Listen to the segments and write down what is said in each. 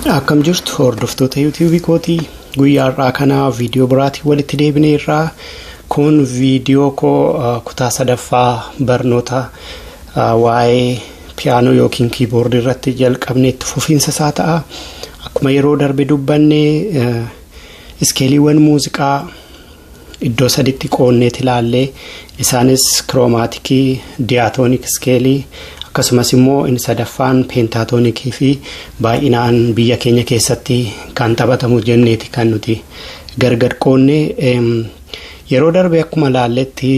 Akkam jirtu, hordoftoota YouTubeii kootii? Guyyaa har'aa kana viidiyoo biraatiin walitti deebinee irraa. Kun viidiyoo koo kutaa sadaffaa barnoota waa'ee piyaanoo yookiin kiiboordii irratti jalqabne itti fufiinsa isaa ta'a. Akkuma yeroo darbe dubbanne, iskeeliiwwan muuziqaa iddoo saditti qoonneet ilaallee, isaanis chromaticii, diatonic scaleii, akkasumas immoo inni sadaffaan pentatonicii fi baay'inaan biyya keenya keessatti kan taphatamu jenneeti kan nuti gargar qoonne. Yeroo darbe akkuma ilaalletti,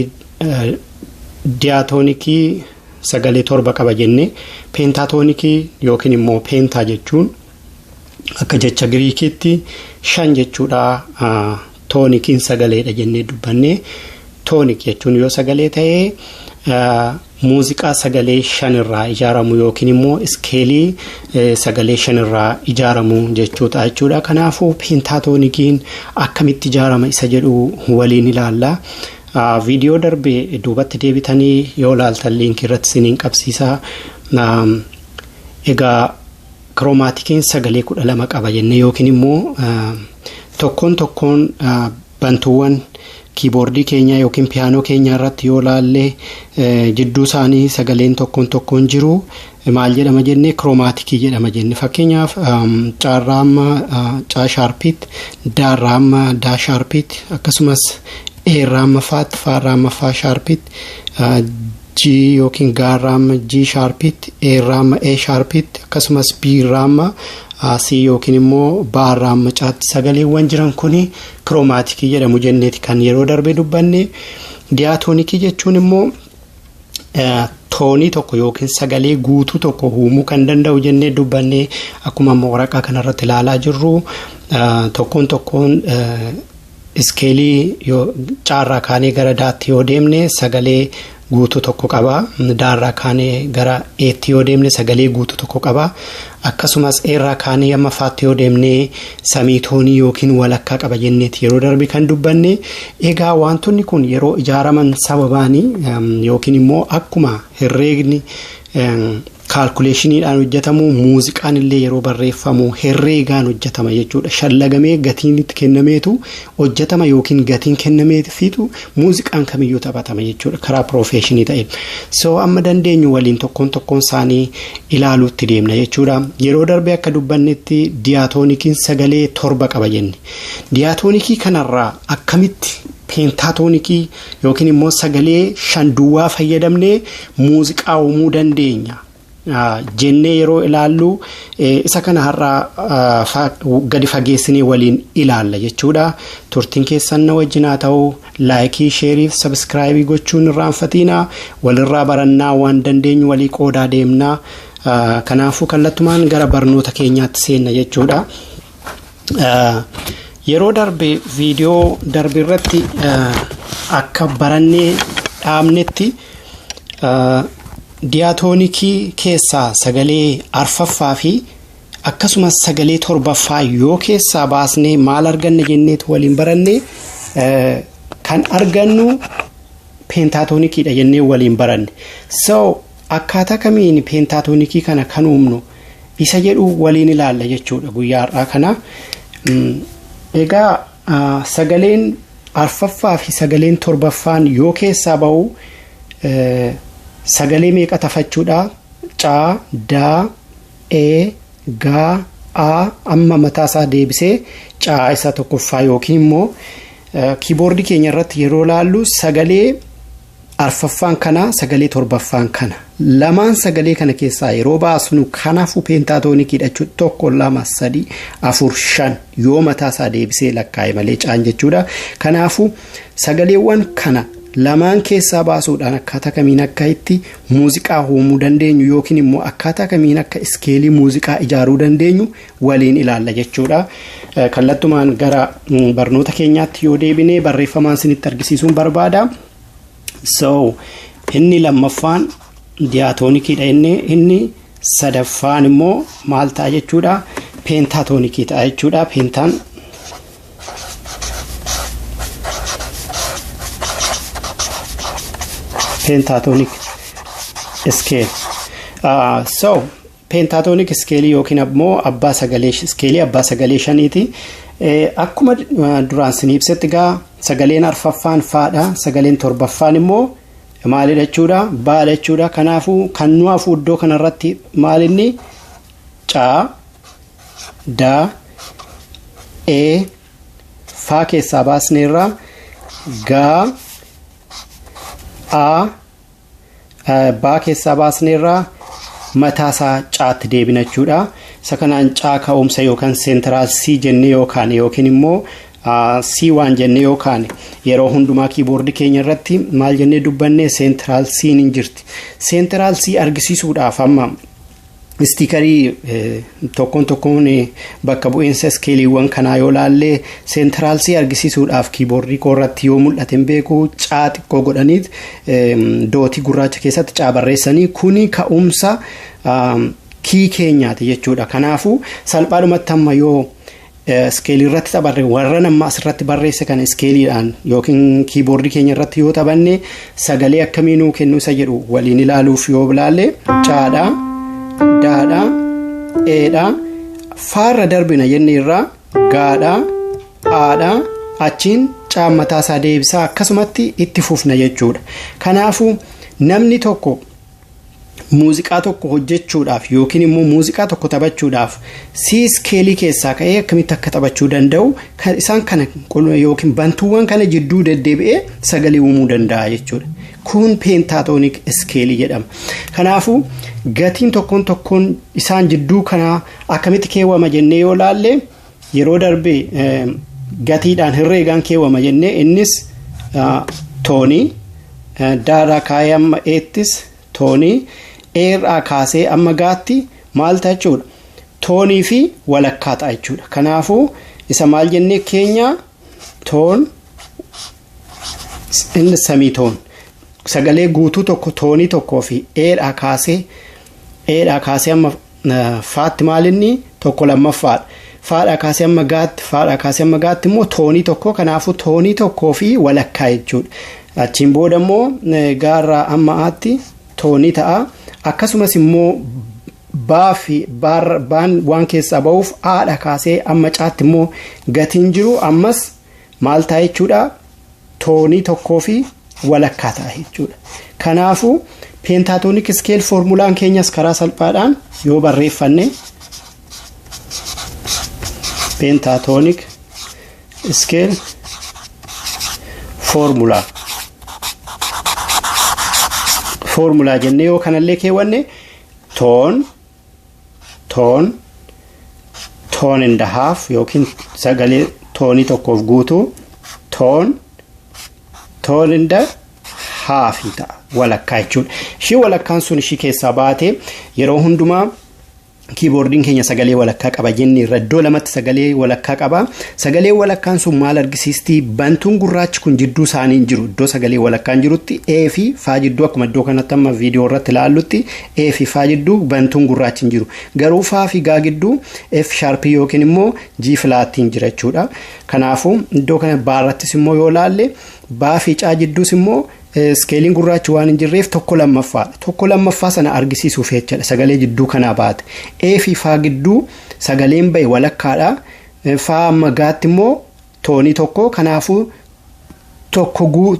diatonicii sagalee torba qaba jenne. Pentatonicii yookiin immoo penta jechuun akka jecha Giriikiitti shan jechuudha. Toniciin sagaleedha jennee dubbanne. Tonic jechuun yoo sagalee ta'ee, muuziqaa sagalee shanirraa ijaaramu yookiin immoo iskeelii sagalee shanirraa ijaaramu jechuudha jechuudha. Kanaafuu pentatoniciin akkamitti ijaarama isa jedhu waliin ilaalla. Viidiyoo darbe duubatti deebitanii yoo ilaaltan liinkii irratti isiniin qabsiisa. Egaa chromaticiin sagalee 12 qaba jenne, yookiin immoo tokkoon tokkoon bantuuwwan kiiboordii keenyaa yookiin piyaanoo keenyaa irratti yoo laalle, jidduu isaanii sagaleen tokkoon tokkoon jiru maal jedhama jenne? Chromaticii jedhama jenne. Fakkeenyaaf, caarraa amma caa sharpiitti, daarraa amma daa sharpiitti, akkasumas eerraa amma faatti, faarraa amma faa sharpiitti, G yookiin gaarraa amma G sharpiitti, eerraa amma A sharpiitti, akkasumas B'rraa amma C yookiin immoo baarraa amma caatti sagaleewwan jiran kuni chromaticii jedhamu jenneeti kan yeroo darbe dubbanne. Diatonicii jechuun immoo toonii tokko yookiin sagalee guutuu tokko uumuu kan danda'u jennee dubbanne. Akkuma amma waraqaa kanarratti ilaalaa jirru, tokkoon tokkoon iskeelii yoo caarraa kaanee gara daatti yoo deemne sagalee guutuu tokko qaba. Daarraa kaanee gara eetti yoo deemne sagalee guutuu tokko qaba. Akkasumas eerraa kaanee amma faatti yoo deemne semitoneii yookiin walakkaa qaba jenneeti yeroo darbe kan dubbanne. Egaa wantoonni kun yeroo ijaaraman sababaanii yookiin immoo akkuma herreegni calculationiidhaan hojjetamu, muuziqaan illee yeroo barreeffamu herreegaan hojjetama jechuudha. Shallagamee gatiin itti kennameetu hojjetama yookiin gatiin kennameefiitu muuziqaan kamiyyuu taphatama jechuudha karaa professionii ta'e. So amma dandeenyu waliin tokkoon tokkoon isaanii ilaaluutti deemna jechuudha. Yeroo darbe akka dubbannetti, diatoniciin sagalee torba qaba jenne. Diatonicii kanarraa akkamitti pentatonicii yookiin immoo sagalee shan duwwaa fayyadamnee muuziqaa uumuu dandeenya jennee yeroo ilaallu, isa kana har'aa gadi fageessinee waliin ilaalla jechuudha. Turtiin keessan na wajjin haa ta'u. Likeii, shareii fi subscribeii gochuun irraanfatiina. Walirraa barannaa, waan dandeenyu walii qoodaa deemnaa. Kanaafuu kallattumaan gara barnoota keenyaatti seenna jechuudha. Yeroo darbe, viidiyoo darbe irratti akka barannee dhaabnetti, diatonicii keessaa sagalee arfaffaa fi akkasumas sagalee torbaffaa yoo keessaa baasnee maal arganna jenneetu waliin baranne. Kan argannu pentatoniciidha jennee waliin baranne. So akkaataa kamiin pentatonicii kana kan uumnu isa jedhu waliin ilaalla jechuudha guyyaa har'aa kana. Egaa sagaleen arfaffaa fi sagaleen torbaffaan yoo keessaa ba'u sagalee meeqa tafachuudha? Caa, daa, e, gaa, a, amma mataa isaa deebisee caa isa tokkoffaa, yookiin immoo kiiboordii keenya irratti yeroo laallu sagalee arfaffaan kana, sagalee torbaffaan kana, lamaan sagalee kana keessaa yeroo baasnu, kanaafuu pentatoniciidha jechuudha. Tokko, lama, sadi, afur, shan yoo mataa isaa deebisee lakkaa'e malee caan jechuudha. Kanaafuu sagaleewwan kana lamaan keessaa baasuudhaan akkaataa kamiin akka itti muuziqaa uumuu dandeenyu yookiin immoo akkaataa kamiin akka iskeelii muuziqaa ijaaruu dandeenyu waliin ilaalla jechuudha. Kallattumaan gara barnoota keenyaatti yoo deebine, barreeffamaan isinitti argisiisuun barbaada. So inni lammaffaan diatoniciidha, inni sadaffaan immoo maal ta'a jechuudha? Pentatonicii ta'a jechuudha. Pentaan pentatonic scale. So Pentatonic scaleii yookiin ammoo abbaa sagalee, scaleii abbaa sagalee shaniiti. Akkuma duraan isin ibsetti egaa sagaleen arfaffaan faadha. Sagaleen torbaffaan immoo maalidha jechuudha? Baadha jechuudha. Kanaafuu kan nu hafu iddoo kanarratti maalinni? Caa, daa, ee, faa keessaa baasneerraa, gaa, a, baa keessaa baasneerraa, mataasaa caatti deebina jechuudha. Isa kanaan caa ka'umsa yookaan central C jennee yookaan yookiin immoo C waan jennee yookaan yeroo hundumaa keyboardii keenya irratti maal jennee dubbanne? Central C hin jirti. Central C argisiisuudhaaf amma stickerii tokkoon tokkoon bakka bu'iinsa scaleiiwwan kanaa yoo laallee, central C argisiisuudhaaf keyboardii koo irratti yoo mul'ate hin beeku, caa xiqqoo godhaniit dotii gurraacha keessatti caa barreessanii, kuni ka'umsa key keenyaati jechuudha. Kanaafuu salphaadhumatti amma yoo scaleii irratti taphanne, warra amma asirratti barreesse kana scaleiidhaan yookiin keyboardii keenya irratti yoo taphanne sagalee akkamii nuu kennu isa jedhu waliin ilaaluuf yoo ilaalle, caadha, daadha, eedha, faarra darbina jenne irraa gaadha, aadha, achiin caan mataasaa deebisaa, akkasumatti itti fufna jechuudha. Kanaafuu namni tokko muuziqaa tokko hojjechuudhaaf yookiin immoo muuziqaa tokko taphachuudhaaf C scaleii keessaa ka'ee akkamitti akka taphachuu danda'u, isaan kana yookiin bantuuwwan kana jidduu deddeebi'ee sagalee uumuu danda'a jechuudha. Kun pentatonic scaleii jedhama. Kanaafuu gatiin tokkoon tokkoon isaan jidduu kanaa akkamitti keewwama jennee yoo laalle, yeroo darbe gatiidhaan herreegaan keewwama jennee, innis toonii, daaraa kaayee amma eettis toonii, eerraa kaasee amma gaatti maal ta'a jechuudha? Toonii fi walakkaa ta'a jechuudha. Kanaafuu isa maal jennee keenya? Tone inni semitone, sagalee guutuu tokko, toonii tokkoo fi eedhaa kaasee amma faatti maalinni? Tokko lammaffaadha. Faadhaa kaasee amma gaatti, faadhaa kaasee amma gaatti immoo toonii tokko, kanaafuu toonii tokkoo fi walakkaa jechuudha. Achiin booda immoo gaarraa amma aatti toonii ta'a. Akkasumas immoo baa fi baan waan keessaa ba'uuf haadha kaasee amma caatti immoo gatiin jiru ammas maal ta'a jechuudha? Toonii tokkoo fi walakkaa ta'a jechuudha. Kanaafuu pentatonic scale formulaan keenyas karaa salphaadhaan yoo barreeffanne, pentatonic scale formula jennee yoo kanallee keewwanne, tone, tone, tone and a half yookiin sagalee toonii tokkoof guutuu, tone, tone and a halfii ta'a, walakkaa jechuudha. Ishii walakkaan sun ishii keessaa baatee yeroo hundumaa keyboardiin keenya sagalee walakkaa qaba jennee irra iddoo lamatti sagalee walakkaa qaba. Sagalee walakkaan sun maal argisiisti? Bantuun gurraachi kun jidduu isaanii hin jiru. Iddoo sagalee walakkaan jirutti, E fi Faa jidduu, akkuma iddoo kanatti amma viidiyoo irratti ilaallutti, E fi Faa jidduu bantuun gurraachi hin jiru. Garuu Faa fi Gaa gidduu F sharpii yookiin immoo G flatiin jira jechuudha. Kanaafuu iddoo kana baarrattis immoo yoo ilaalle, baa fi caa jidduus immoo scaleiin gurraachi waan hin jirreef tokko lammaffaadha. Tokko lammaffaa sana argisiisuuf jechaadha sagalee jidduu kanaa baate. E fi faa gidduu sagaleen ba'e walakkaadha. Faa amma gaatti immoo toonii tokko, kanaafuu tokko,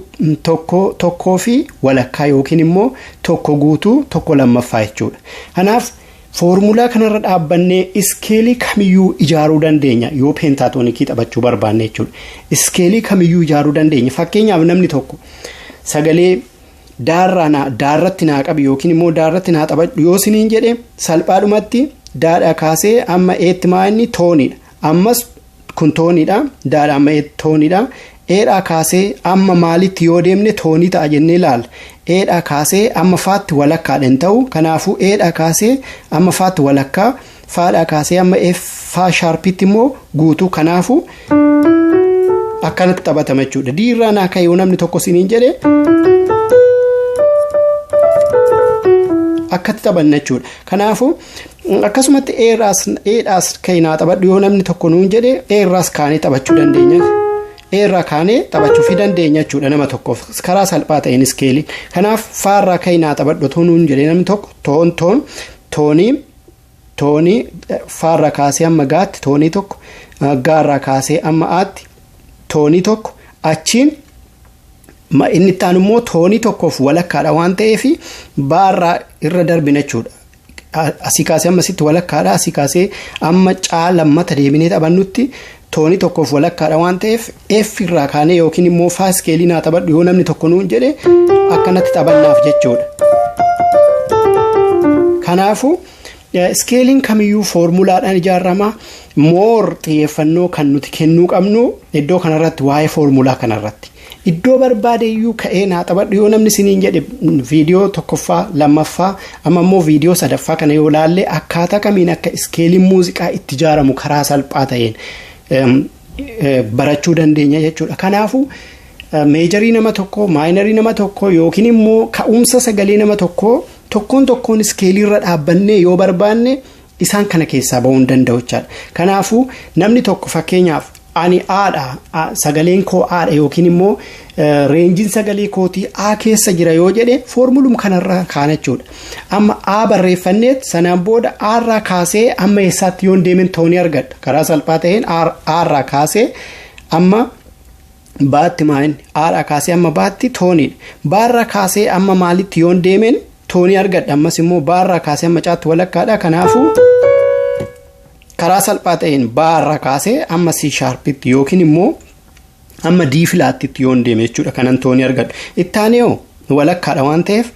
tokkoo fi walakkaa yookiin immoo tokko guutuu, tokko lammaffaa jechuudha. Kanaaf foormulaa kanarra dhaabbannee scaleii kamiyyuu ijaaruu dandeenya yoo pentatonicii taphachuu barbaanne jechuudha. Scaleii kamiyyuu ijaaruu dandeenya. Fakkeenyaaf namni tokko sagalee daarraa daarratti naa qabi yookiin immoo daarratti naa taphadhu yoo siniin jedhe, salphaadhumatti daadhaa kaasee amma eetti maa inni? Tooniidha. Ammas kun tooniidha. Daadhaa amma eetti tooniidha. Eedhaa kaasee amma maalitti yoo deemne toonii ta'a jennee ilaalla. Eedhaa kaasee amma faatti walakkaadha hin ta'u. Kanaafuu eedhaa kaasee amma faatti walakkaa, faadhaa kaasee amma faa sharpiitti immoo guutuu, kanaafuu akkanatti taphatama jechuudha. Diirraa naa ka'e yoo namni tokko siniin jedhe, akkatti taphanna jechuudha. Kanaafuu akkasumatti eedhaas ka'e naa taphadhu yoo namni tokko nuun jedhe, eerraas kaanee taphachuu dandeenya. Eerraa kaanee taphachuu fi dandeenya jechuudha nama tokkoof karaa salphaa ta'een scaleii. Kanaaf faarraa ka'e naa taphadhu otoo nuun jedhe namni tokko, tone, tone, toonii Toonii faarraa kaasee amma gaatti toonii tokko, gaarraa kaasee amma aatti toonii tokko, achiin inni itti aanu immoo toonii tokkoof walakkaadha waan ta'eef baarraa irra darbina jechuudha. Asii kaasee amma asitti walakkaadha. Asii kaasee amma caa lammata deebinee taphannutti toonii tokkoof walakkaadha waan ta'eef F irraa kaanee yookiin immoo faa iskeelii naa taphadhu yoo namni tokko nuun jedhe akkanatti taphannaaf jechuudha. Kanaafuu iskeeliin kamiyyuu foormulaadhaan ijaarama. More xiyyeeffannoo kan nuti kennuu qabnu iddoo kanarratti, waa'ee foormulaa kanarratti. Iddoo barbaade iyyuu ka'ee naa taphadhu yoo namni isiniin jedhe, viidiyoo tokkoffaa, lammaffaa, amma immoo viidiyoo sadaffaa kana yoo laalle, akkaataa kamiin akka iskeeliin muuziqaa itti ijaaramu karaa salphaa ta'een barachuu dandeenya jechuudha. Kanaafuu majorii nama tokko, minorii nama tokko yookiin immoo ka'umsa sagalee nama tokkoo tokkoon tokkoon iskeeliirra dhaabbannee yoo barbaanne isaan kana keessaa bahuu hin danda'u jechaadha. Kanaafuu namni tokko, fakkeenyaaf, ani aadha, sagaleen koo aadha yookiin immoo rangeiin sagalee kootii A keessa jira yoo jedhe, foormulum kanarraa kaana jechuudha. Amma A barreeffanneet sanaan booda A irraa kaasee amma eessaatti yoon deemen toonii argadha. Karaa salphaa ta'een A irraa kaasee amma baatti maal, Aadhaa kaasee amma baatti tooniidha. Baarraa kaasee amma maalitti yoon deemen toonii argadha. Ammas immoo baarraa kaasee amma caatti walakkaadha. Kanaafuu karaa salphaa ta'een baarraa kaasee amma C sharpitti yookiin immoo amma D flattitti yoon deeme jechuudha kanan toonii argadhu. Ittaanee hoo walakkaadha waan ta'eef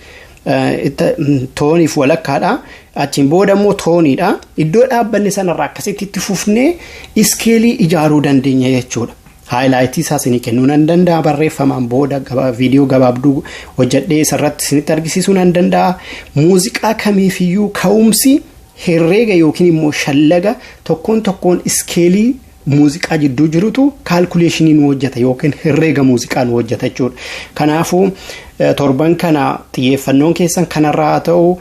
tooniif walakkaadha. Achiin booda immoo tooniidha. Iddoo dhaabbanni sanarraa akkasitti itti fufnee iskeelii ijaaruu dandeenya jechuudha. Highlightii isaa isinii kennuu nan danda'a, barreeffamaan booda viidiyoo gabaabduu hojjedhee isarratti isinitti argisiisuu nan danda'a. Muuziqaa kamiifiyyuu ka'umsi herreega yookiin immoo shallaga tokkoon tokkoon iskeelii muuziqaa jidduu jirutu calculationii nu hojjeta yookiin herreega muuziqaa nu hojjeta jechuudha. Kanaafuu torban kana xiyyeeffannoon keessan kanarraa haa ta'u.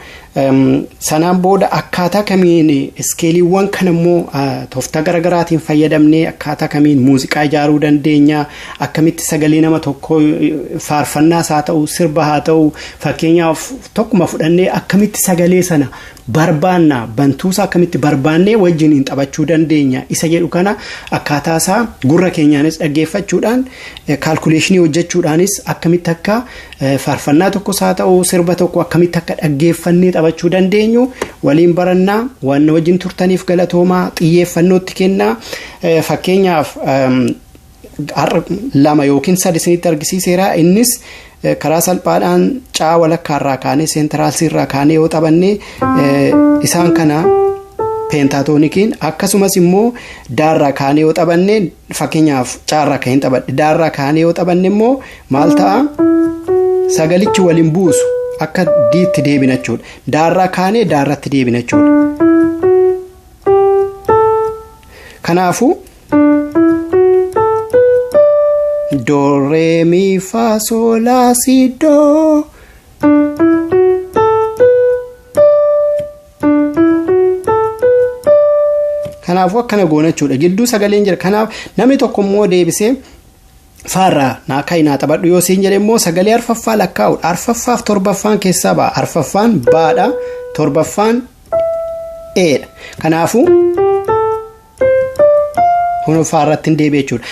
Sanaan booda akkaataa kamiin iskeeliiwwan kana immoo tooftaa garaagaraatiin fayyadamnee akkaataa kamiin muuziqaa ijaaruu dandeenya, akkamitti sagalee nama tokko, faarfannaas haa ta'u, sirba haa ta'u, fakkeenyaaf tokkuma fudhannee akkamitti sagalee sana barbaanna, bantuusaa akkamitti barbaannee wajjiniin taphachuu dandeenya isa jedhu kana, akkaataa isaa gurra keenyaanis dhaggeeffachuudhaan, calculationii hojjechuudhaanis, akkamitti akka faarfannaa tokkos haa ta'u sirba tokko akkamitti akka dhaggeeffannee taphachuu dandeenyu waliin barannaa. Waan wajjin turtaniif galatoomaa. Xiyyeeffannootti kennaa. Fakkeenyaaf har'a lama yookiin sadi isinitti argisiiseera. Innis karaa salphaadhaan caa walakkaarraa kaanee, central Cirraa kaanee yoo taphanne isaan kana pentatoniciin, akkasumas immoo daarraa kaanee yoo taphanne, fakkeenyaaf caarraa kan hin taphadhe, daarraa kaanee yoo taphanne immoo maal ta'a? Sagalichi waliin buusu, akka diitti deebina jechuudha. Daarraa kaanee daarratti deebina jechuudha. Kanaafuu do re mi fa sol la si do. Kanaafuu akkana goona jechuudha. Gidduu sagaleen jira. Kanaaf namni tokko immoo deebisee faarraa naa ka'i naa taphadhu yoo siin jedhe immoo sagalee arfaffaa lakkaa'udha. Arfaffaaf torbaffaan keessaa ba'a. Arfaffaan baadha. Torbaffaan eedha. Kanaafuu hunuffaa irratti hin deebi'e jechuudha.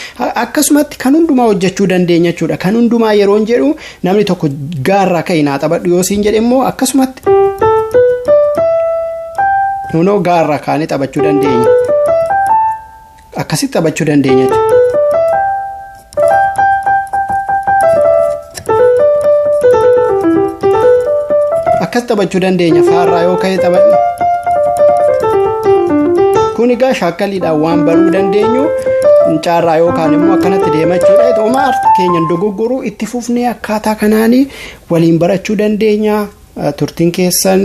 Akkasumatti kan hundumaa hojjechuu dandeenya jechuudha. Kan hundumaa yeroon jedhu, namni tokko gaarraa ka'i naa taphadhu yoo siin jedhe immoo akkasumatti hunoo gaarraa kaanee taphachuu dandeenya. Akkasitti taphachuu dandeenya jechuudha. Akkas taphachuu dandeenya faarraa yoo ka'e taphadhu. Kun egaa shaakkaliidhaan waan baruu dandeenyu. Caarraa yookaan immoo akkanatti deemachuudha. Homaa keenyan dogoggoruu itti fufnee akkaataa kanaanii waliin barachuu dandeenya. Turtiin keessan,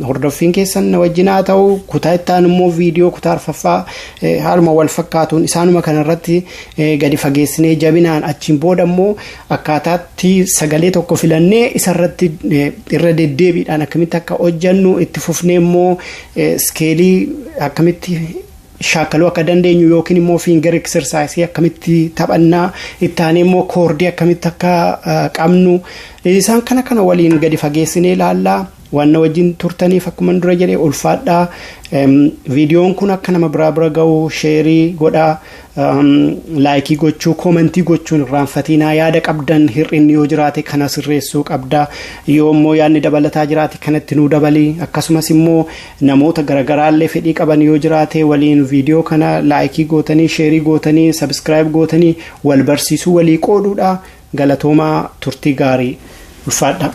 hordoffiin keessan na wajjin haa ta'u. Kutaa itti aanu immoo viidiyoo kutaa arfaffaa haaluma wal fakkaatuun isaanuma kanarratti gadi fageessinee jabinaan, achiin booda immoo akkaataatti sagalee tokko filannee isarratti irra deddeebiidhaan akkamitti akka hojjannu, itti fufnee immoo iskeelii akkamitti shaakaluu akka dandeenyu yookiin immoo finger exercise akkamitti taphannaa, itti aanee immoo chordii akkamitti akka qabnu, isaan kana waliin gadi fageessinee ilaallaa. Waan na wajjin turtaniif akkuma dura jedhe ulfaadhaa. Viidiyoon kun akka nama biraa bira ga'u share godhaa, like gochuu, comment gochuun irraanfatinaa. Yaada qabdan, hir'inni yoo jiraate kana sirreessuu qabdaa, yoo immoo yaadni dabalataa jiraate kanatti nuu dabalii, akkasumas immoo namoota garaagaraallee fedhii qaban yoo jiraate waliin viidiyoo kana like gootanii, share gootanii, subscribe gootanii wal barsiisuu, walii qooduudha. Galatoomaa, turtii gaarii, ulfaadha.